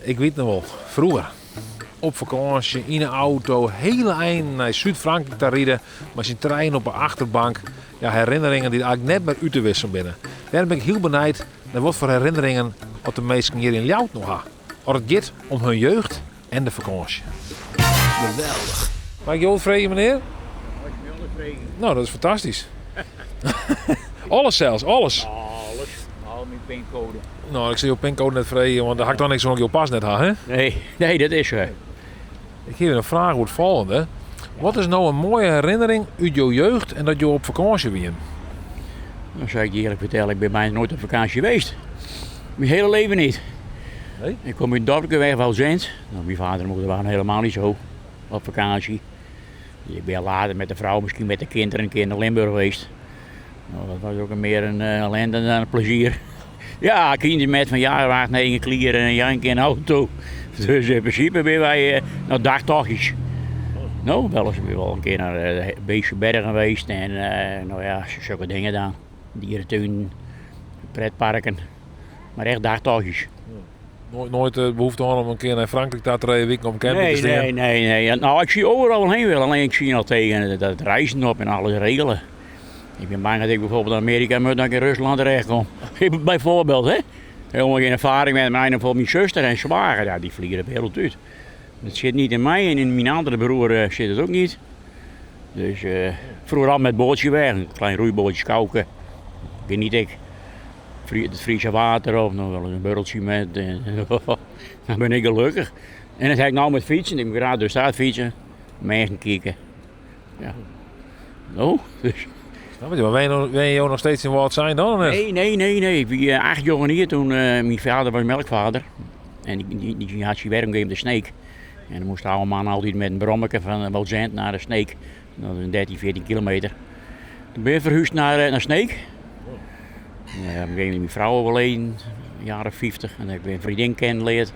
Ik wit noch wol, froeger op fakânsje, yn 'e auto, hiele einen nei Súd-Frankryk ta ride, mei syn trijen op 'e achterbank. Ja, herinneringen dy't eigentlik net mear út te wissen binne. Dêrom bin ik hiel benijd nei wat foar herinneringen oft de minsken hjir yn Ljouwert noch ha. As it giet om hun jeugd en de fakânsje. Geweldich. Mei ik jo wat freegje, menear? Mei je alles freegje. No, dat is fantastysk. Alles sels, alles. Alles, al myn pincode. No, ik sil jo pincode net freegje, want dêr ha ik dan niks oan as ik jo pas net ha, hè? Nee, nee, dat is sa. Ik hie in fraach oer it folgjende. Wat is no in moaie herinnering út jo jeugd en dat jo op fakânsje wienen? Dan sil ik je earlik fertelle, ik bin bijna noait op fakânsje geweest. Myn hiele leven niet. Nee? Ik kom út in dorpke weg, Woudsend. No, myn vader en moeder waren helemaal niet zo op vakantie. Ik bin later met de vrouw, miskien met de kinderen, in kear nei Limburg geweest. No, dat was ook mear in ellende dan in plezier. Ja, kinderen met van jaar 8, 9 klear en janken in de auto. Dus in prinsipe binne wy noch dagtochtjes. No, wel eens, wol in kear nei de Beekse Bergen geweest en no ja, sokke dingen dan. Dierentuinen, pretparken, mar echt dagtochtjes. Noait de behoefte hân om in kear nei Frankryk ta te riden, wiken op in camping te stean? Nee, nee, nee. No, ik soe overal wol hinne wille, allinne ik sjoch al tegen dat reizen op en alles regelen. Ik bin bang dat ik bijvoorbeeld naar Amerika moet, dat ik in Ruslân terecht kom. Bijvoorbeeld, hè. Helemaal geen ervaring met mijn, bijvoorbeeld mijn zuster en zwager, ja, die vliegen de wereld uit. Dat zit niet in mij en in mijn andere broer eh, zit het ook niet. Dus uh, vroeger al met bootje weg, een klein roeibootje skouke. Geniet ik. Het Friese water of nog wel eens een borreltje met. Dan ben ik gelukkig. En dat heb ik nou met fietsen. Ik ben graag door de stad fietsen. Mensen kijken. Ja. No, dus. Snap je, maar ben je nog steeds in Wâldsein dan? Of net? Nee, nee, nee, nee. Ik wie 8 jongen hier toen. Myn vader was melkvader. En die, die, die had zijn werk in de Sneek. En dan moest de oude man altijd met een brommeke van Woudsend naar de Sneek. Dat is een 13, 14 kilometer. Toen ben ik verhuisd naar Sneek. Ja, op een gegeven moment mijn vrouw overleden, jaren 50. En heb ik een vriendin kennengeleerd.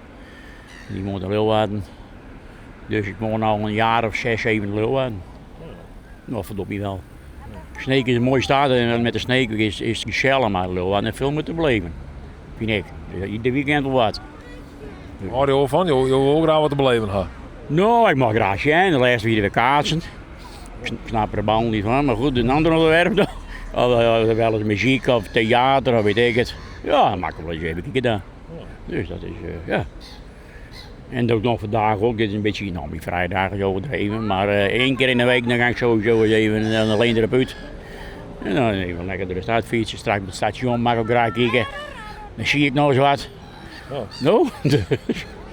Die woont in Leeuwarden. Dus ik woon al een jaar of 6, 7 in Leeuwarden. Nou, verdomme wel. Sneek is een mooie stad en met de Sneek is het gezellig, maar Leeuwarden heeft veel meer te beleven. Vind ik. Ieder weekend wel wat. Hou je van? Je wil graag wat te beleven ha? Nou, ik mag graag zijn. De laatste weer weer kaatsen. Ik snap er de bal niet van, maar goed, een ander onderwerp dan. Of wel eens muziek of theater of weet ik het. Ja, dat maak ik wel eens even kijken daar. Dus dat is, ja. En dat ook nog vandaag ook, dit is een beetje, nou, mijn vrijdag is overdreven, maar 1 keer in de week dan ga ik sowieso eens even en alleen erop uit. En dan even lekker door de stad fietsen, straks op het station mag ik ook graag kijken. Dan zie ik nog eens wat. Oh. Nou, dus,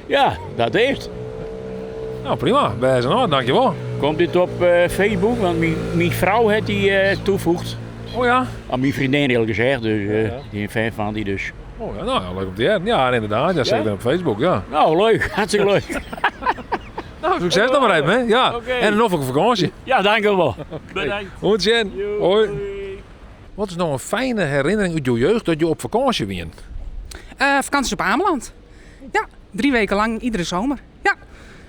ja, dat is het. Nou, prima. Best in orde, dankjewel. Komt dit op Facebook? Want mijn vrouw heeft die toevoegd. Oh ja? Aan mijn vriendin eerlijk gezegd, dus Ja, ja. die is een fan van die dus. Oh ja, nou ja, leuk om te horen. Ja, inderdaad. Ja, zeker Ja? op Facebook, ja. Nou, leuk. Hartstikke leuk. Nou, succes nog maar even, hè. Ja. Oké. En een noflijke vakantie. Ja, dank u wel. Bedankt. Goed, Jen. Jo, Hoi. doei. Wat is nou een fijne herinnering uit jouw jeugd dat je op vakantie wien? Vakanties op Ameland. Ja, 3 weken lang, iedere zomer. Ja,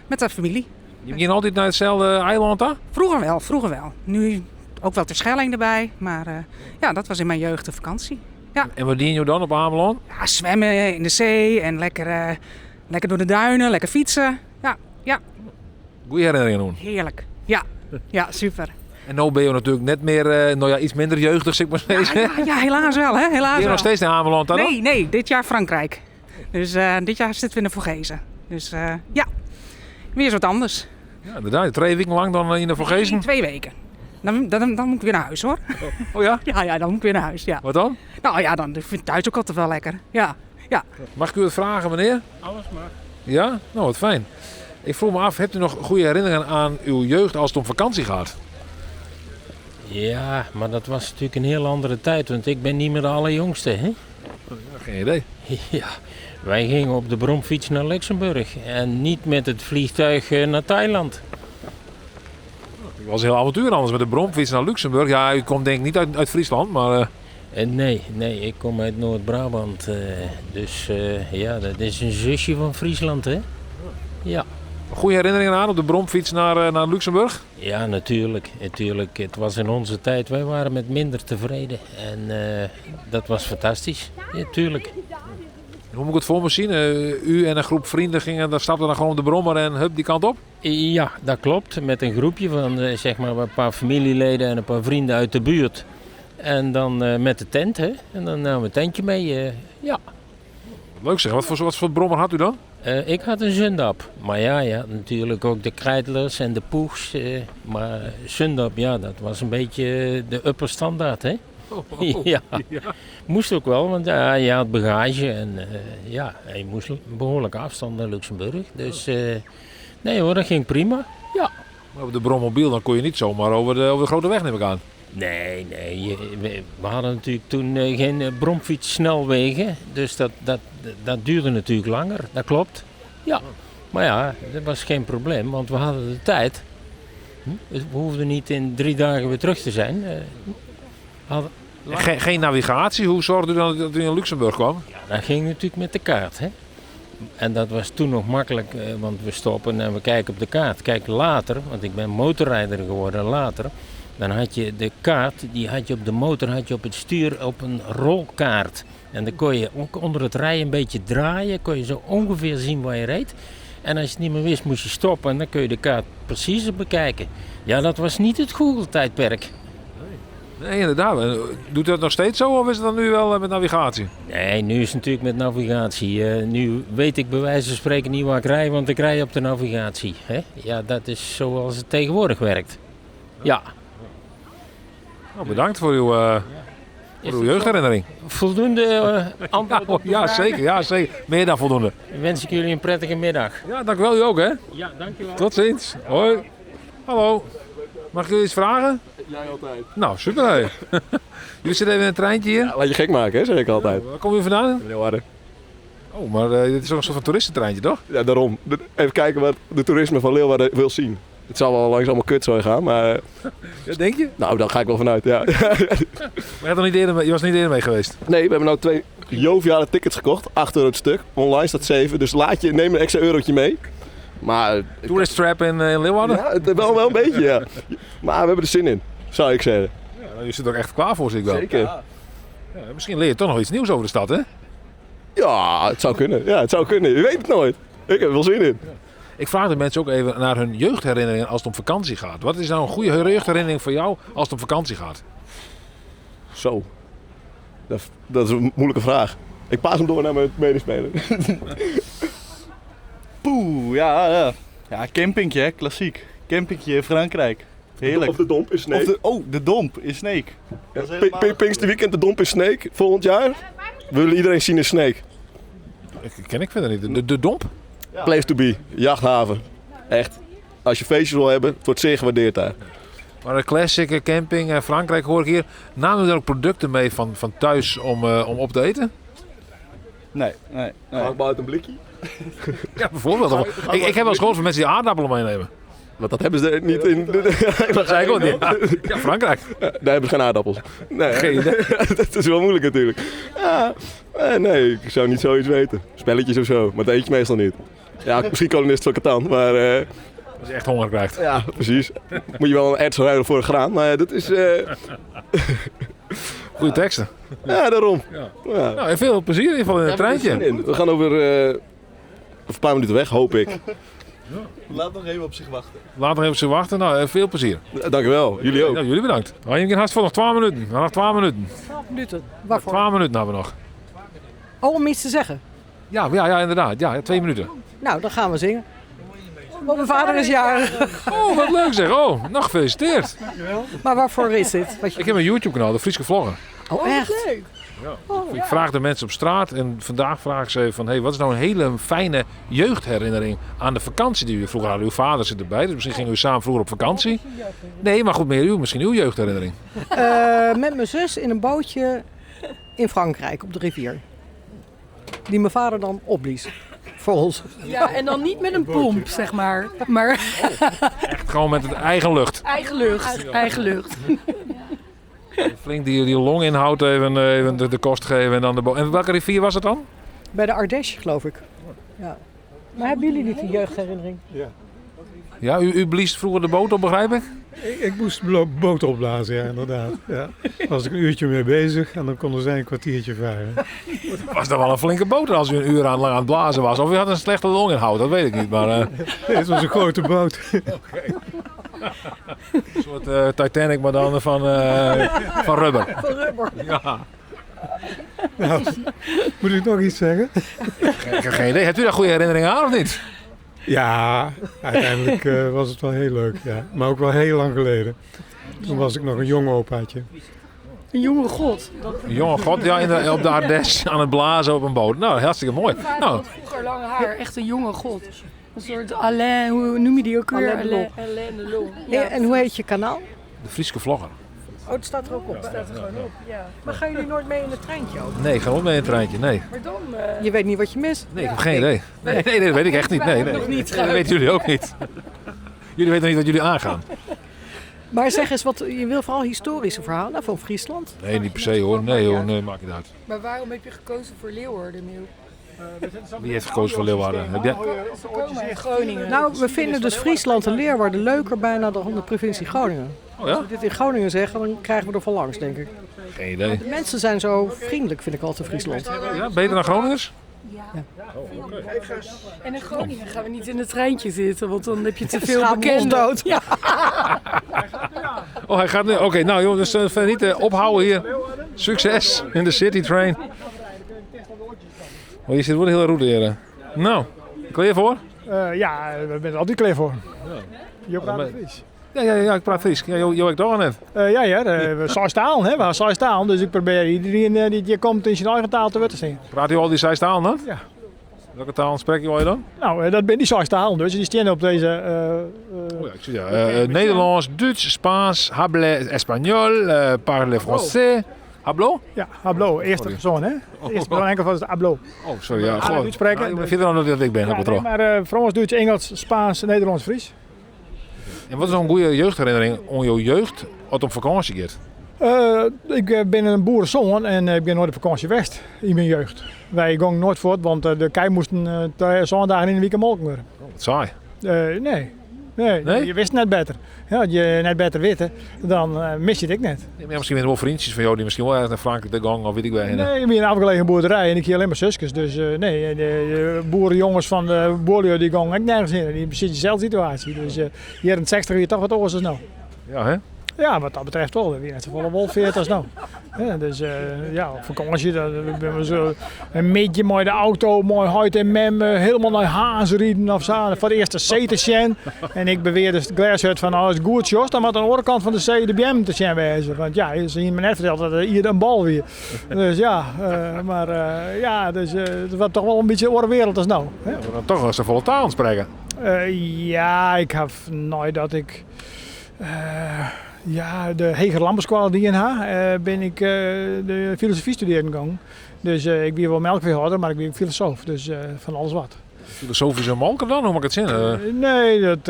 met de familie. Je ging altijd naar hetzelfde eiland daar? Vroeger wel, vroeger wel. Nu ook wel Terschelling erbij, maar ja, dat was in mijn jeugd de vakantie. Ja. En wat dien je dan op Ameland? Ja, zwemmen in de zee en lekker door de duinen, lekker fietsen. Ja, ja. Goeie herinneringen doen. Heerlijk, ja. Ja, super. En nu ben je natuurlijk net meer, nou ja, iets minder jeugdig, zeg ik maar Ja, zeggen. ja, ja, helaas wel, hè? Helaas Ben je nog wel. steeds naar Ameland dan? Nee, nee, dit jaar Frankrijk. Dus dit jaar zitten we in de Vogezen. Dus ja, weer eens wat anders. Ja, inderdaad. 2 weken lang dan in de Vogezen? Nee, 2 weken. Dan moet ik weer naar huis, hoor. Oh ja? Ja, ja, dan moet ik weer naar huis, ja. Wat dan? Nou ja, dan vind ik thuis ook altijd wel lekker. Ja, ja. Mag ik u wat vragen, meneer? Alles mag. Ja? Nou, wat fijn. Ik vroeg me af, hebt u nog goede herinneringen aan uw jeugd als het om vakantie gaat? Ja, maar dat was natuurlijk een heel andere tijd, want ik ben niet meer de allerjongste, hè? Ja, geen idee. Ja, wij gingen op de bromfiets naar Luxemburg en niet met het vliegtuig naar Thailand. Het was een heel avontuur anders met de bromfiets naar Luxemburg. Ja, u komt denk ik niet uit Friesland, maar Nee, nee, ik kom uit Noord-Brabant. Dus ja, dat is een zusje van Friesland, hè? Ja. Goeie herinneringen aan op de bromfiets naar Luxemburg? Ja, natuurlijk, natuurlijk. Het was in onze tijd, wij waren met minder tevreden. En dat was fantastisch. Ja, tuurlijk. En hoe moet ik het voor me zien? U en een groep vrienden gingen, dan stapten dan gewoon op de brommer en hup die kant op? Ja, dat klopt. Met een groepje van zeg maar een paar familieleden en een paar vrienden uit de buurt. En dan met de tent, hè. En dan namen we een tentje mee, ja. Leuk zeg. Wat voor brommer had u dan? Ik had een Zündapp. Maar ja, ja, natuurlijk ook de Kreidlers en de Puchs. Maar Zündapp, ja, dat was een beetje de upper standaard, hè. Oh, Ja. ja. Moest ook wel, want je had bagage en ja, je moest een behoorlijke afstand naar Luxemburg. Dus nee hoor, dat ging prima. Ja. Maar op de brommobiel dan kon je niet zomaar over de grote weg, neem ik aan. Nee, nee. We hadden natuurlijk toen geen bromfietssnelwegen. Dus dat duurde natuurlijk langer, dat klopt. Ja, maar ja, dat was geen probleem, want we hadden de tijd. We hoefden niet in 3 dagen weer terug te zijn. Geen navigatie? Hoe zorgde u dan dat u in Luxemburg kwam? Ja, dat ging natuurlijk met de kaart, hè. En dat was toen nog makkelijk, want we stoppen en we kijken op de kaart. Kijk, later, want ik ben motorrijder geworden later. Dan had je de kaart, die had je op de motor, had je op het stuur op een rolkaart. En dan kon je ook onder het rijden een beetje draaien, kon je zo ongeveer zien waar je reed. En als je het niet meer wist, moest je stoppen en dan kun je de kaart preciezer bekijken. Ja, dat was niet het Google-tijdperk. Nee, inderdaad. Doet dat nog steeds zo of is het dan nu wel met navigatie? Nee, nu is het natuurlijk met navigatie. Nu weet ik bij wijze van spreken niet waar ik rij, want ik rij op de navigatie. Hè? Ja, dat is zoals het tegenwoordig werkt. Ja. Nou, bedankt voor uw jeugdherinnering. Voldoende antwoord op de Ja, vragen? zeker, ja, zeker. Meer dan voldoende. Dan wens ik jullie een prettige middag. Ja, dank u wel. U ook, hè? Ja, dankjewel. Tot ziens. Hoi. Hallo. Mag ik jullie iets vragen? Jij altijd. Nou, super. Hè. Jullie zitten even in een treintje hier. Ja, laat je gek maken, hè, zeg ik altijd. Ja, waar komen jullie vandaan? Leeuwarden. Oh, maar dit is ook een soort van toeristentreintje, toch? Ja, daarom. Even kijken wat de toerisme van Leeuwarden wil zien. Het zal wel langs allemaal kutzooi gaan, maar... Ja, denk je? Nou, daar ga ik wel vanuit, ja. Maar je, had nog niet eerder mee, je was niet eerder mee geweest? Nee, we hebben nou 2 joviale tickets gekocht. 8 euro het stuk. Online staat 7, dus neem een extra eurotje mee. Maar... Tourist trap in Leeuwarden? Ja, het, wel een beetje, ja. Maar we hebben er zin in, zou ik zeggen. Ja, nou, je zit er ook echt klaar voor, zie ik wel. Zeker. Ja, misschien leer je toch nog iets nieuws over de stad, hè? Ja, het zou kunnen. Ja, het zou kunnen. Je weet het nooit. Ik heb er wel zin in. Ja. Ik vraag de mensen ook even naar hun jeugdherinneringen als het om vakantie gaat. Wat is nou een goede jeugdherinnering voor jou als het om vakantie gaat? Zo. Dat is een moeilijke vraag. Ik paas hem door naar mijn medespeler. Poeh, ja. Ja, campingje, hè? Klassiek. Campingje in Frankrijk. Heerlijk. Of de Domp in Sneek. De Domp in Sneek. Ja, Pinksterweekend, de Domp in Sneek. Volgend jaar. We willen iedereen zien in Sneek. Ik ken ik verder niet. De Domp? Ja. Place to be. Jachthaven. Echt. Als je feestjes wil hebben, het wordt zeer gewaardeerd daar. Maar een classic camping, Frankrijk hoor ik hier. Namen jullie ook producten mee van thuis om op te eten? Nee. Gehaktbal uit een blikje? Ja, bijvoorbeeld. Ik heb wel eens gehoord van mensen die aardappelen meenemen. Want dat hebben ze er niet in. Dat zei ik ook niet. Ja, Frankrijk. Ja, daar hebben ze geen aardappels. Nee, geen idee. Dat is wel moeilijk natuurlijk. Ja, nee, ik zou niet zoiets weten. Spelletjes of zo, maar dat eet je meestal niet. Ja, misschien kolonist van Catan, maar... Als je echt honger krijgt. Ja, precies. Moet je wel een erts ruilen voor een graan, maar dat is... Goeie teksten. Ja, daarom. Ja. Ja. Nou, en veel plezier in ieder geval in het treintje. We gaan over een paar minuten weg, hoop ik. Ja. Laat nog even op zich wachten. Laat nog even op zich wachten. Nou, veel plezier. Dank u wel. Jullie ook. Ja, jullie bedankt. Nou, je haast voor nog 12 minuten. Nog 12 minuten. 12 minuten? Waarvoor? 12 minuten hebben we nog. Oh, om iets te zeggen? Ja, inderdaad. Ja, 2 minuten. Nou, dan gaan we zingen. Want mijn vader is jarig. Oh, wat leuk zeg. Oh, nog gefeliciteerd. Dankjewel. Maar waarvoor is dit? Wat je... Ik heb een YouTube kanaal, de Frieske Vlogger. Oh, echt? Leuk. Ja. Ik vraag de mensen op straat en vandaag vraag ik ze even van... Hey, wat is nou een hele fijne jeugdherinnering aan de vakantie die u vroeger had? Uw vader zit erbij, dus misschien gingen u samen vroeger op vakantie. Nee, maar goed, meer u, misschien uw jeugdherinnering. Met mijn zus in een bootje in Frankrijk op de rivier. Die mijn vader dan opblies. Voor ons. Ja, en dan niet met een pomp, zeg maar. Maar Echt gewoon met het eigen lucht. Eigen lucht, eigen lucht. Flink die longinhoud even de kost geven en dan de En welke rivier was het dan? Bij de Ardèche, geloof ik. Ja. Maar hebben jullie niet een jeugdherinnering? Ja. Ja, u blies vroeger de boot op, begrijp ik? Ik, ik moest de boot opblazen, ja, inderdaad. Ja. Daar was ik een uurtje mee bezig en dan konden zij een kwartiertje varen. Was dat wel een flinke boot als u een uur aan, lang aan het blazen was? Of u had een slechte longinhoud, dat weet ik niet. Maar, Nee, het was een grote boot. Een soort Titanic, maar dan van rubber. Van rubber. Ja. Nou, moet ik nog iets zeggen? Ik heb geen idee. Hebt u daar goede herinneringen aan of niet? Ja, uiteindelijk was het wel heel leuk. Ja. Maar ook wel heel lang geleden. Toen was ik nog een jong opaatje. Een jonge god. Een jonge god, ja, op de Ardèche aan het blazen op een boot. Nou, hartstikke mooi. Mijn vader Nou, had vroeger lang haar, echt een jonge god. Een soort Alain, hoe noem je die ook weer? Alain Delon. Alain Delon. Ja. En hoe heet je kanaal? de Frieske vlogger. Oh, het staat er ook op. Het staat er gewoon op, ja. Maar gaan jullie nooit mee in het treintje ook? Nee, ik ga ook mee in het treintje, nee. Maar dan... Je weet niet wat je mist. Nee, ik heb geen idee. Nee, nee, dat weet ik echt niet. Nee, nee. Nog niet, Nee, dat weten jullie ook niet. Jullie weten nog niet wat jullie aangaan. Maar zeg eens, wat, je wil vooral historische verhalen van Friesland? Nee, niet per se hoor. Nee hoor, nee, maakt niet uit. Maar waarom heb je gekozen voor Leeuwarden, Miel? Wie heeft gekozen voor Leeuwarden? Heb jij? Ze komen uit Groningen. Nou, we vinden dus Friesland en Leeuwarden leuker bijna dan de provincie Groningen. Oh ja? Als we dit in Groningen zeggen, dan krijgen we er van langs, denk ik. Geen idee. De mensen zijn zo vriendelijk, vind ik altijd in Friesland. Ja, beter dan Groningers? En in Groningen gaan we niet in het treintje zitten, want dan heb je te veel Schaam ons bekenden. dood. Ja. Oh, hij gaat nu. Oké, nou jongens, dus, verder niet ophouden hier. Succes in de City Train. Oh, hier zit wel een hele route, heren. Nou, klaar voor? Ja, we zijn er altijd klaar voor. Je praat maar- Fries. Ja, ik praat Fries. Ja, jo, ik toch al net. Ja, we zijn taal, hè? We zijn taal, dus ik probeer iedereen die hier komt in zijn eigen taal te weten zien. Praat u al die zes talen dan? Ja. Welke taal spreek je al dan? Nou, dat ben die zes talen dus. Die staan op deze. Oh ja, ik zie ja. Nederlands, Duits, Spaans, hable Español, parle français. Hablo? Ja, hablo. Eerste Sorry. persoon, hè? Eerste persoon enkel van het hablo. Oh, sorry. Ja, Alle gewoon. Duits spreken. Ja, ik ben verder dan dat ik ben. Ja, op het nee, maar Frans, Duits, Engels, Spaans, Nederlands, Fries. En wat is zo'n goede jeugdherinnering om jouw jeugd wat op vakantie gaat? Ik ben een boerenzoon en ik ben nooit op vakantie geweest in mijn jeugd. Wij gingen nooit voort, want de kei moesten zondagen in de week molken worden. Oh, wat saai. Nee. Nee, Nee? je wist net beter. Ja, als je net beter wist, dan mis je het ik net. Nee, maar misschien zijn er wel vriendjes van jou die misschien wel ergens naar Frankrijk de gang of weet ik waar heen. Nee, ik ben een afgelegen boerderij en ik hier alleen maar zusjes. Dus nee, de boerenjongens van de boerlui die gingen ook nergens in. Die precies dezelfde situatie. Dus hier in het 60 weer toch wat oors als nou. Ja, hè? Ja, wat dat betreft wel. We hebben net zoveel wolveert als nou. Ja, dus ja, op vakantie, dan ben we zo een beetje mooi de auto, mooi huid en mem, helemaal naar Haas rijden of zo. Voor de eerste zee te zien. En ik beweerde de glashut van, nou, als het goed is, dan moet aan de overkant van de zee de BM te zien wezen. Want ja, ze hebben me net verteld dat er hier een bal weer. Dus ja, maar ja, dus, het was toch wel een beetje een wereld als nou. Hè? Ja, maar dan toch wel ze volle taal spreken. Ja, ik heb nooit dat ik. Ja, de Heger Lamberskwal die in haar ben ik de filosofie studeren gegaan. Dus ik ben wel melkveehouder, maar ik ben ook filosoof. Dus van alles wat. Filosofische malken dan? Hoe moet ik het zien? Nee, dat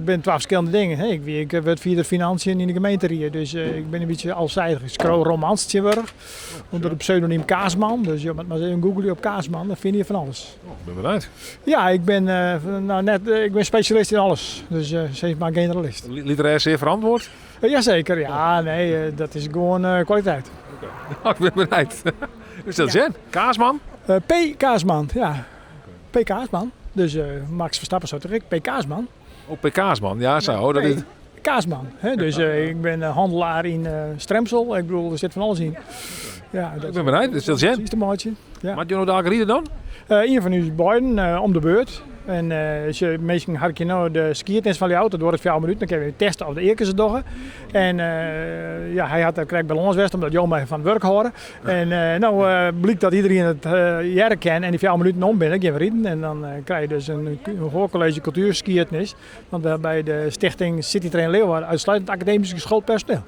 ben 12 verschillende dingen. Hè. Ik werd via de financiën in de gemeente hier. Dus ik ben een beetje alzijdig. Ik schreef romans tegenwoordig. Onder het pseudoniem Kaasman. Dus je moet maar eens even googlen op Kaasman, dan vind je van alles. Oh, ik ben benieuwd. Ja, ik ben, nou net, ik ben specialist in alles. Dus zeg maar generalist. Literair zeer verantwoord? Jazeker, ja, nee, dat is gewoon kwaliteit. Okay. Ik ben benieuwd. Is dat zin? Kaasman? P. Kaasman, ja. P. Kaasman. Dus Max Verstappen zou ik. P. Kaasman. Oh, P. Kaasman. Ja, zo. Oh, dat is... Kaasman. Hè? Dus ik ben handelaar in Stremsel. Ik bedoel, er zit van alles in. Ja, dat ik ben benieuwd. Is dat zin? Precies de maatje. Ja. Maar je nou daar rieden dan? Een van uw beiden om de beurt. En als je meestal had je nou de skiertest van die auto door het 4 minuten, dan kun je testen of de eerkens het doggen. En ja, hij had dat bij ons west omdat Jo mij van het werk horen. En nou blijkt dat iedereen het jaren kent en die 4 minuten om binnen, gaan we rijden. En dan krijg je dus een hoorcollege cultuurskiertnis. Want we hebben bij de stichting City Train Leeuwarden uitsluitend academisch geschoold personeel.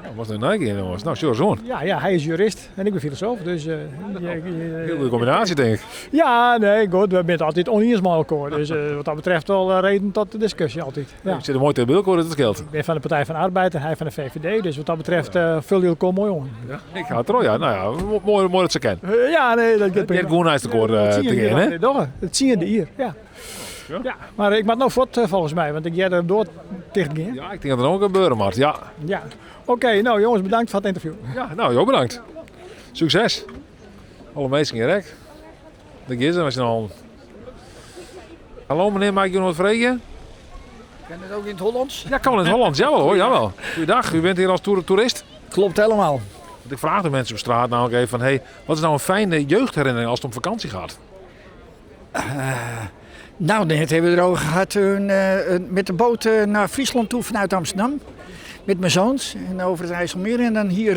Nou, was een Nike jongens. Nou, sure, zoon. Ja, hij is jurist en ik ben filosoof. Dus, heel goede combinatie, denk ik. Ja, nee, goed. We zijn het altijd oneens met elkaar. Dus wat dat betreft wel reden tot de discussie altijd. Ja. Ik zit er mooi tegen elkaar, dat scheelt. Ik ben van de Partij van de Arbeid en hij van de VVD. Dus wat dat betreft vul je elkaar mooi om. Ja, ik ga het er al, ja. Nou ja, mooi, mooi dat ze kennen. Ja, nee, dat gaat Je hebt gewoon naast elkaar te gaan, hè? Het zie je hier, ja. Ja, maar ik moet nou voort volgens mij, want ik jij er door ticht gean. Ja, ik tink dat der no gebeure moat, ja. Ja. Oké, no jonges bedankt foar it ynterview. Ja, no jo bedankt. Sukses. Alle minsken hjir ek. Dêr gean se mei syn allen. Hallo menear, mei ik jo noch wat freegje? Kan het ook in het Hollands? Ja, kan in het Hollands. Jawel hoor, jawel. Goeiedag, u bent hier als toerist? Klopt helemaal. Want ik vraag de mensen op straat namelijk even van... Hey, wat is nou een fijne jeugdherinnering als het om vakantie gaat? Nou, net hebben we erover gehad met de boot naar Friesland toe vanuit Amsterdam. Met mijn zoons en over het IJsselmeer en dan hier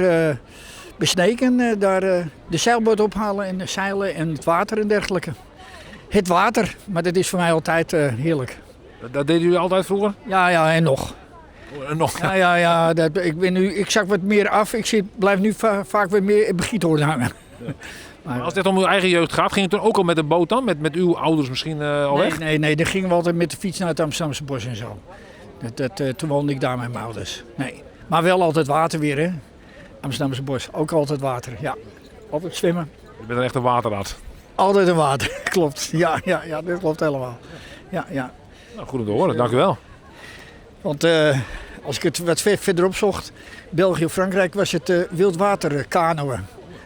bij Sneek en daar de zeilboot ophalen en de zeilen en het water en dergelijke. Het water, maar dat is voor mij altijd heerlijk. Dat deden jullie altijd vroeger? Ja, ja, en nog. Oh, en nog? Ja, ja, ja, dat, ik, ben nu, ik zak wat meer af. Ik blijf nu vaak wat meer in Giethoorn hangen. Ja. Maar als het echt om uw eigen jeugd gaat, ging het toen ook al met de boot dan? Met uw ouders misschien al Nee, weg? nee, nee, dan gingen we altijd met de fiets naar het Amsterdamse bos en zo. Toen woonde ik daar met mijn ouders. Nee. Maar wel altijd water weer, hè? Amsterdamse bos, ook altijd water, ja. Altijd zwemmen. Je bent een echte waterrat. Altijd een water, klopt. Ja, ja, ja, dat klopt helemaal. Ja, ja. Nou, goed om te horen, dank u wel. Want als ik het wat verderop zocht, België of Frankrijk, was het wildwaterkanoën.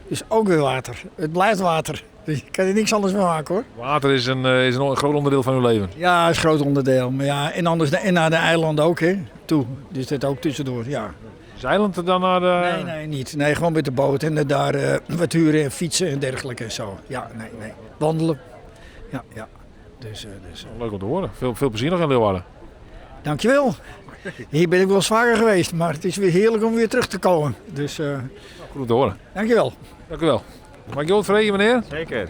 Dus ook weer water. Het blijft water. Dus je kan er niks anders van maken, hoor. Water is een groot onderdeel van uw leven. Ja, is een groot onderdeel. Maar ja, en anders en naar de eilanden ook, hè. Toe. Dus dat ook tussendoor, ja. Zeilend dan naar de... Nee, nee, niet. Nee, gewoon met de boot en daar wat huren en fietsen en dergelijke en zo. Ja, nee, nee. Wandelen. Ja, ja. Dus. Leuk om te horen. Veel plezier nog in Leeuwarden. Dankjewel. Hier ben ik wel zwaar geweest, maar het is weer heerlijk om weer terug te komen. Dus Goed om te horen. Dankjewel. Dank u wel. Mag ik jou wat vragen, meneer? Zeker.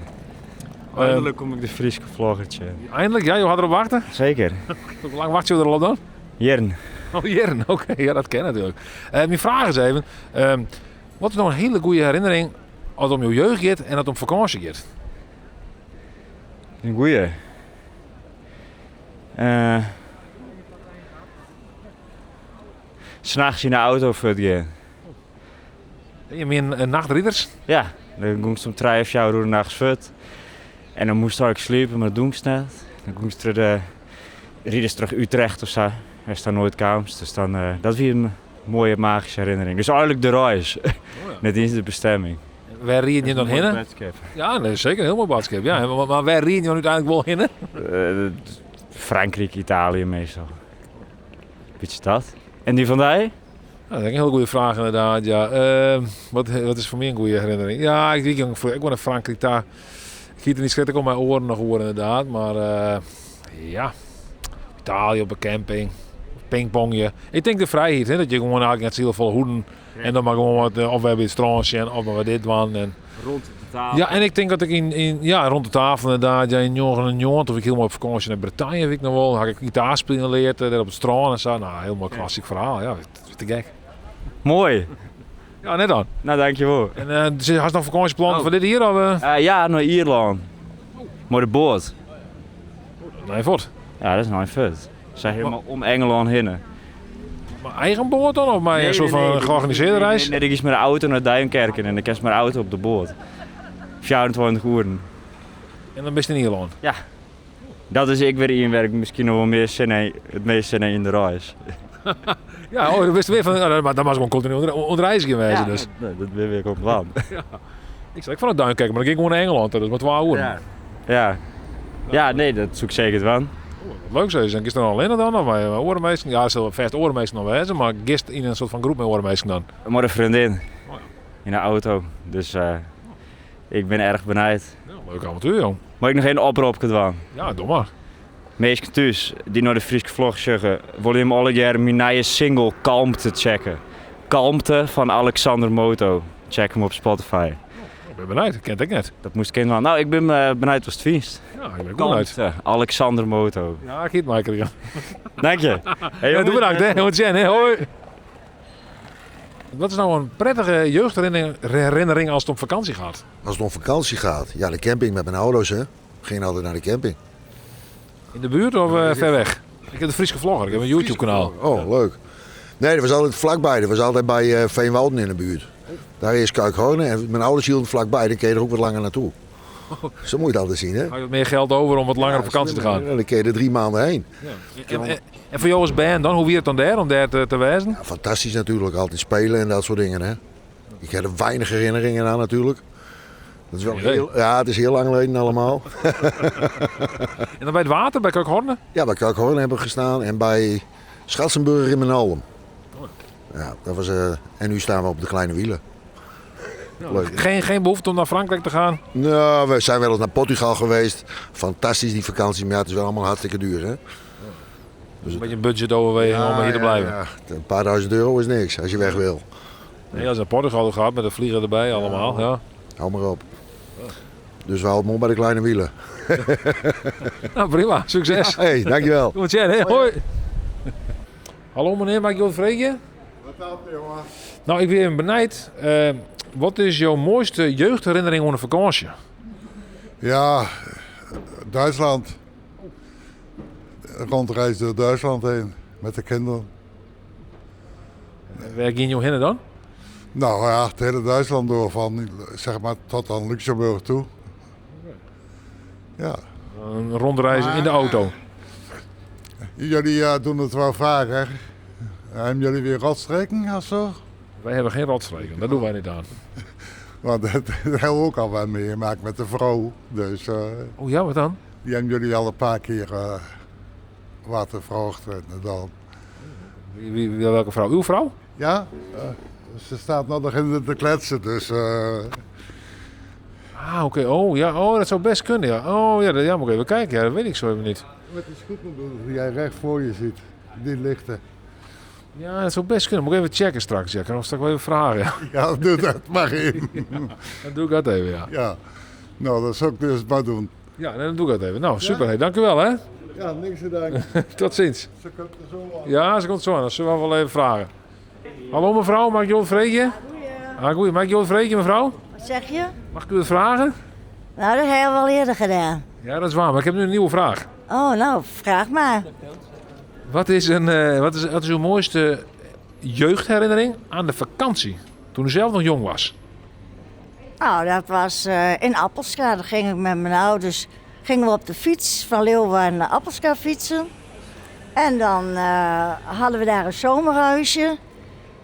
Eindelijk kom ik de Fryske vloggertje. Eindelijk? Ja, je had erop wachten? Zeker. Hoe lang wacht je er al op dan? Jern. Oh, Jern, oké. Ja, dat ken ik natuurlijk. Mijn vraag is even, wat is nou een hele goede herinnering als het om je jeugd gaat en het om vakantie gaat? Een goeie. 's Nachts in de auto voor het gaan. Ben je meer een nachtrijders? Ja, dan ging ze om 3 of 4 uur nachts voort. En dan moest ik slapen, maar dat doe ik net. Dan ging ze terug de rijders terug Utrecht of zo. Er staan nooit kamers, dus dan, dat is weer een mooie magische herinnering. Dus eigenlijk de reis. Oh ja. Net eens de bestemming. Waar ried je dan Een mooi heen? boodschap. Ja, nee, zeker een heel mooi boodschap. Ja, maar waar ried je dan uiteindelijk wel heen? Frankrijk, Italië meestal. Beetje dat. En die van die? Nou, dat is een hele goede vraag inderdaad. Ja. Wat is voor mij een goede herinnering? Ja, ik woon in Frankrijk daar. Ik giet er niet schrik om mijn oren nog horen inderdaad. Maar ja, Italië op een camping. Pingpongje. Ik denk de vrijheid, hè, dat je gewoon eigenlijk net heel veel hoeden en dan maar gewoon wat, of we hebben het strandje en of maar wat dit one. En Rond de tafel. Ja, en ik denk dat ik in, in, ja, rond de tafel inderdaad, ja, in Jongen en Jongen, of ik helemaal op vakantie naar Bretagne, weet ik nog wel. Dan had ik gitaar spelen geleerd, daar op het strand en zo. Nou, helemaal klassiek verhaal, ja, dat is te gek. Mooi. Ja, net dan. Nou, dankjewel. En had je nog vakantieplannen voor dit hier? Of? Ja, naar Ierland. Maar de boot. Nee, voort. Ja, dat is nou fut. Ze zijn helemaal om Engeland heen. Maar eigen boot dan? Of maar een soort van georganiseerde reis? Nee, nee, ik is met de auto naar Duinkerken en ik is met de auto op de boot. 24 uur. En dan ben je in Ierland? Ja. Dat is ik weer in werk misschien nog wel meer zin in, het meest zin in de reis. Ja, oh, dan wist je weer van, nou, maar dan was gewoon continu onder reis geweest, Ja, dus. dat ben ik op plan. Ja. Ik zei, ik van het Duinkerken, maar dan ging ik gewoon naar Engeland, dat is maar 12 uur. Ja. Ja. Ja, nee, dat zoek ik zeker van. Wat leuk zou zijn. Is er dan alleen dan? Of met orenmeesten? Ja, ze zullen vast orenmeesten nog wezen, maar gisteren in een soort van groep met orenmeesten dan. Maar een vriendin. Oh ja. In de auto. Dus ik ben erg benijd. Ja, leuk avontuur, jong. Mag ik nog één oproep doen? Ja, doe maar. Meesten thuis die naar de Fryske vlog zeggen, willen hem alle jaren mijn nieuwe single Kalmte checken. Kalmte van Alexander Moto. Check hem op Spotify. Ik ben benijd, dat kent ik net. Dat moest ik kennen. Nou, ik ben benijd was het feest. Ja, ik ben ook benijd. Kalmte, Alexander Moto. Ja, ik hiet Michael, ja. Dank je. Hey, Ja, doe bedankt, hè. jongens. Goed zien, hè. Hoi. Wat is nou een prettige jeugdherinnering als het om vakantie gaat? Als het om vakantie gaat? Ja, de camping met mijn ouders, hè. We gingen altijd naar de camping. In de buurt of ver weg? Ik heb de Fryske Vlogger, ik heb een YouTube-kanaal. Oh, leuk. Nee, dat was altijd vlakbij. Dat was altijd bij Veenwouden in de buurt. Daar is Kuikhorn en mijn ouders hielden vlakbij. Dan kun je er ook wat langer naartoe. Zo moet je het altijd zien, hè? Had je wat meer geld over om wat langer op vakantie te gaan? Ja, dan kun je er 3 maanden heen. Ja. En voor jou als band dan, hoe wie het dan daar om daar te wezen? Ja, fantastisch natuurlijk, altijd spelen en dat soort dingen, hè? Ik heb er weinig herinneringen aan natuurlijk. Dat is wel heel, ja, het is heel lang geleden allemaal. En dan bij het water, bij Kerkhorne? Ja, bij Kerkhorne hebben we gestaan en bij Schatzenburg in Menallen. Ja, dat was, en nu staan we op de kleine wielen. Leuk. Geen behoefte om naar Frankrijk te gaan? Nou, we zijn wel eens naar Portugal geweest. Fantastisch die vakantie, maar ja, het is wel allemaal hartstikke duur, hè? Dus een beetje een budgetoverweging om hier te blijven. Ja, een paar duizend euro is niks als je weg wil. Nee, als je naar Portugal gaat met de vlieger erbij allemaal. Ja. Hou maar op. Dus we houden hem op bij de kleine wielen. Nou prima, succes. Ja, hey, dankjewel. Goed, Jen, hè? Hoi. Hallo meneer, mag ik jou vragen? Wat dan, jongen? Nou, ik ben even benijd. Wat is jouw mooiste jeugdherinnering aan een vakantie? Ja, Duitsland. Rondreis door Duitsland heen met de kinderen. En waar ging je heen dan? Nou ja, het hele Duitsland door, van zeg maar tot aan Luxemburg toe. Ja. Een rondreis in de auto. Jullie doen het wel vaker. Hebben jullie weer rotstreken of zo? Wij hebben geen rotstreken, dat doen wij niet aan. Want dat hebben we ook al wat meegemaakt met de vrouw. Dus, oh ja, wat dan? Die hebben jullie al een paar keer wat gevraagd. En dan. Welke vrouw? Uw vrouw? Ja, ze staat nog in de kletsen, dus... Ah, oké. Oh, ja. Oh, dat zou best kunnen, ja. Oh, ja, dat, ja, moet ik even kijken. Ja, dat weet ik zo even niet. Met die scooter die jij recht voor je ziet, die lichten. Ja, dat zou best kunnen. Moet ik even checken straks. Ja, ik kan nog straks wel even vragen. Ja, ja doe dat maar even. Ja, dan doe ik dat even, ja. Ja, nou, dat zou ik dus maar doen. Ja, dan doe ik dat even. Nou, super. Ja? Hey, dank u wel, hè. Ja, niks te danken. Tot ziens. Ze komt er zo aan. Ja, ze komt zo aan. Dat zullen we wel even vragen. Hallo mevrouw, mag ik jou vragen? Ah, goeie. Mag ik jou vragen, mevrouw? Wat zeg je? Mag ik u het vragen? Nou, dat heb je al eerder gedaan. Ja, dat is waar, maar ik heb nu een nieuwe vraag. Oh, nou, vraag maar. Wat is uw mooiste jeugdherinnering aan de vakantie? Toen u zelf nog jong was? Nou, dat was in Appelscha. Daar ging ik met mijn ouders. Gingen we op de fiets van Leeuwarden naar Appelscha fietsen. En dan hadden we daar een zomerhuisje.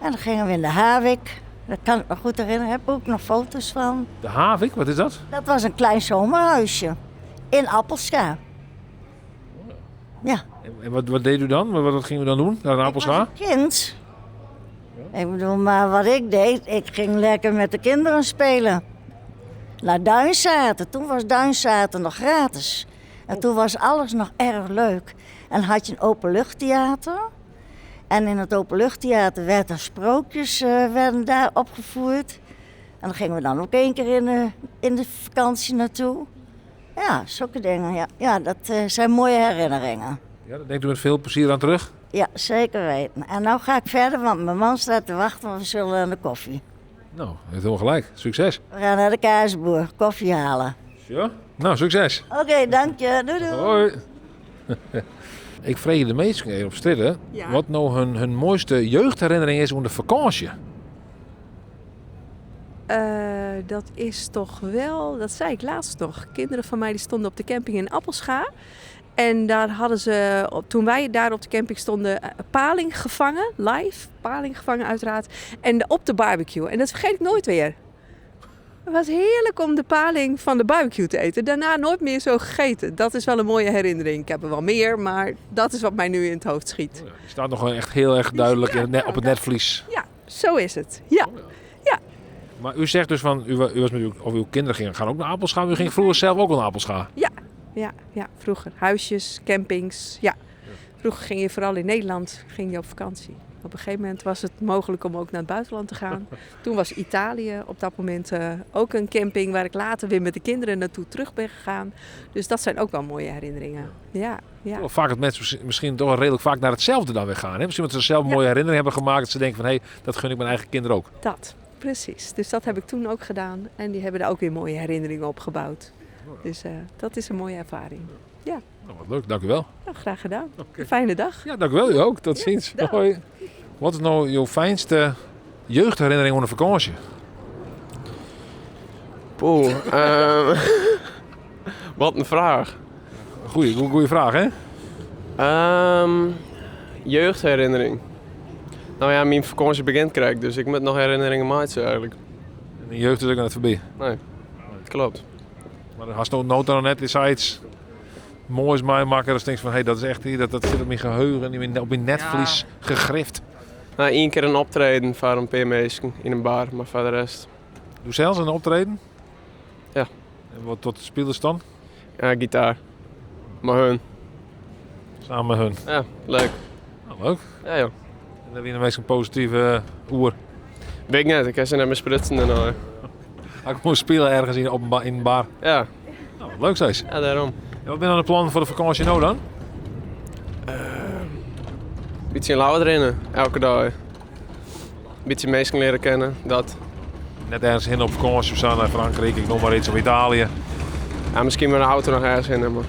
En dan gingen we in de Havik. Dat kan ik me goed herinneren. Daar heb ik ook nog foto's van. De Havik? Wat is dat? Dat was een klein zomerhuisje. In Appelscha. Ja. En wat deed u dan? Wat ging u dan doen? Naar Appelscha? Ik was een kind. Ja. Ik bedoel, maar wat ik deed, ik ging lekker met de kinderen spelen. Naar Duinzaten. Toen was Duinzaten nog gratis. En toen was alles nog erg leuk. En had je een openluchttheater. En in het openluchttheater werden sprookjes werden daar opgevoerd. En daar gingen we dan ook 1 keer in de vakantie naartoe. Ja, zulke dingen. Ja, ja, dat zijn mooie herinneringen. Ja, daar denkt u met veel plezier aan terug? Ja, zeker weten. En nou ga ik verder, want mijn man staat te wachten, want we zullen aan de koffie. Nou, u heeft helemaal gelijk. Succes. We gaan naar de kaasboer, koffie halen. Ja? Nou, succes. Oké, dank je. Doei doei. Hoi. Ik vraag de meesten even op stritten, ja. Wat nou hun mooiste jeugdherinnering is onder vakantie. Dat is toch wel, dat zei ik laatst nog. Kinderen van mij die stonden op de camping in Appelscha. En daar hadden ze, toen wij daar op de camping stonden, paling gevangen. Live, paling gevangen uiteraard. En op de barbecue. En dat vergeet ik nooit weer. Het was heerlijk om de paling van de barbecue te eten. Daarna nooit meer zo gegeten. Dat is wel een mooie herinnering. Ik heb er wel meer, maar dat is wat mij nu in het hoofd schiet. Oh ja, die staat nog echt heel erg duidelijk op het netvlies. Ja, zo is het. Ja. Oh ja. Ja. Maar u zegt dus van, u was met uw, of uw kinderen gingen gaan ook naar Appelscha. Maar u ging vroeger zelf ook al naar Appelscha. Ja, vroeger. Huisjes, campings, ja. Vroeger ging je vooral in Nederland ging je op vakantie. Op een gegeven moment was het mogelijk om ook naar het buitenland te gaan. Toen was Italië op dat moment ook een camping waar ik later weer met de kinderen naartoe terug ben gegaan. Dus dat zijn ook wel mooie herinneringen. Ja, ja. Vaak dat mensen misschien toch redelijk vaak naar hetzelfde dan weer gaan. Hè? Misschien omdat ze zelf een mooie herinnering hebben gemaakt. Dat ze denken van, hé, dat gun ik mijn eigen kinderen ook. Dat, precies. Dus dat heb ik toen ook gedaan. En die hebben daar ook weer mooie herinneringen op gebouwd. Dus dat is een mooie ervaring. Ja. Nou, wat leuk, dank u wel. Nou, graag gedaan. Okay. Fijne dag. Ja, dank u wel. U ook. Tot ziens. Ja, hoi. Wat is nou jouw fijnste jeugdherinnering onder vakantie? Poeh. Wat in fraach. Goeie, goeie fraach, hè? Jeugdherinnering. Nou ja, myn fakânsje begjint krekt, dus ik moat noch herinneringen meitsje eigenlik. En de jeugd is ek net foarby? Nee, kloppet. Mar hast no no dan net sayts moais meimakke datst tinkst fan hé, dat is echt dat, dat sit op myn geheugen, op myn netvlies gegrift? Nou, ien kear in optreden foar in pear minsken yn in bar, mar foar de rest. Doe sels in optreden? Ja. En wat tot spilest dan? Ja, gitaar. Mei hun. Samen mei hun? Ja, leuk. Nou, leuk. Ja, joh. En dêr wiene de minsken posityf oer? Weet ik net, ik ha se net mear sprutsen dêrnei. Ik moast spylje ergens yn, op in, in bar? Ja. Nou, wat leuk steeds. Ja, dêrom. En wat binne dan de plannen foar de fakânsje no dan? Bytsje yn Ljouwert rinne, elke dei. Bytsje minsken leare kennen, dat. Net ergens hinne op fakânsje of sa, nei Frankryk, ik noem mar iets, of Italië? Ja, miskien mei de auto noch ergens hinne, mar...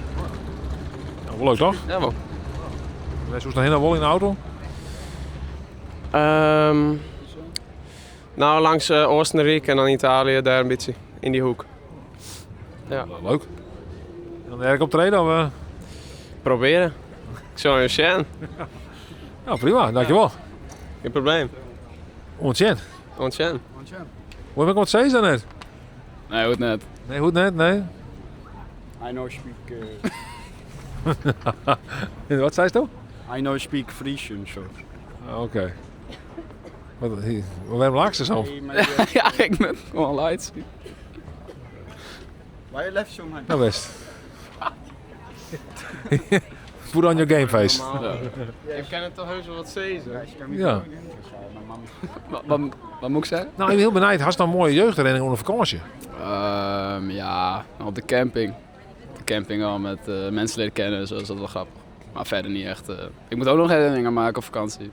Ja, wol leuk toch? Ja, wol. Wêr soest dan hinne wolle yn de auto? Nou, langs Oostenryk en dan Italië, dêr in bytsje, yn dy hoek. Ja. Leuk. En dan ergens optreden? Of? Proberen. Ik sil even sjen. Nou, prima. Dankjewel. Geen probleem. Oant sjen. Oant sjen. Hoe heb ik wat zei dan net? Nee, goed net. Nee, goed net, nee. I know speak. Wat zei je? I know speak Frisian, zo. Ah, oké. Wat, waarom lach je zo? Ja, ik ben gewoon light. Waar je left zo, man? Nou best. Put on your game face. Ja. Ik ken het toch heus wel wat zeggen. Ja. Wat moet ik zeggen? Nou, ik ben heel benieuwd. Had je nou een mooie jeugdherinnering onder vakantie? Ja, op de camping. Op de camping al met mensen leren kennen, zo is dat wel grappig. Maar verder niet echt. Ik moet ook nog herinneringen maken op vakantie.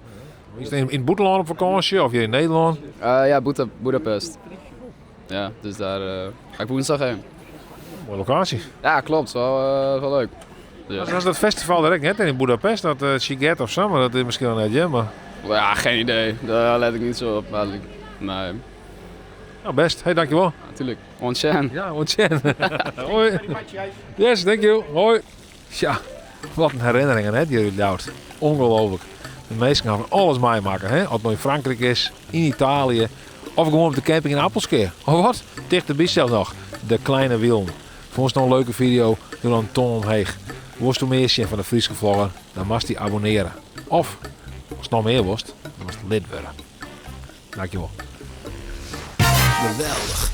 Is het in het buitenland op vakantie of hier in Nederland? Ja, Budapest. Ja, dus daar ga ik woensdag heen. Mooie locatie. Ja, klopt. Wel leuk. Ja. Dat was dat festival direct net in Budapest, dat Sziget of zo, maar dat is misschien wel net, ja, maar... Ja, geen idee. Daar let ik niet zo op eigenlijk. Nee. Nou, best. Hey, dankjewel. Natuurlijk. Ontzettend. Ja, ontzettend. Hoi. Yes, thank you. Hoi. Tja, wat een herinneringen, hè, die jullie houdt. Ongelooflijk. De meesten gaan van alles meemaken, hè. Of het nou in Frankrijk is, in Italië, of gewoon op de camping in Appelskeer. Of wat? Dichterbij zelfs nog. De Kleine Wielen. Vond je het nou een leuke video? Doe dan een ton omheen. Worst je meer zien van de Fryske Vlogger, dan mag je abonneren. Of, als het nog meer worst, dan mag je lid worden. Dankjewel. Geweldig.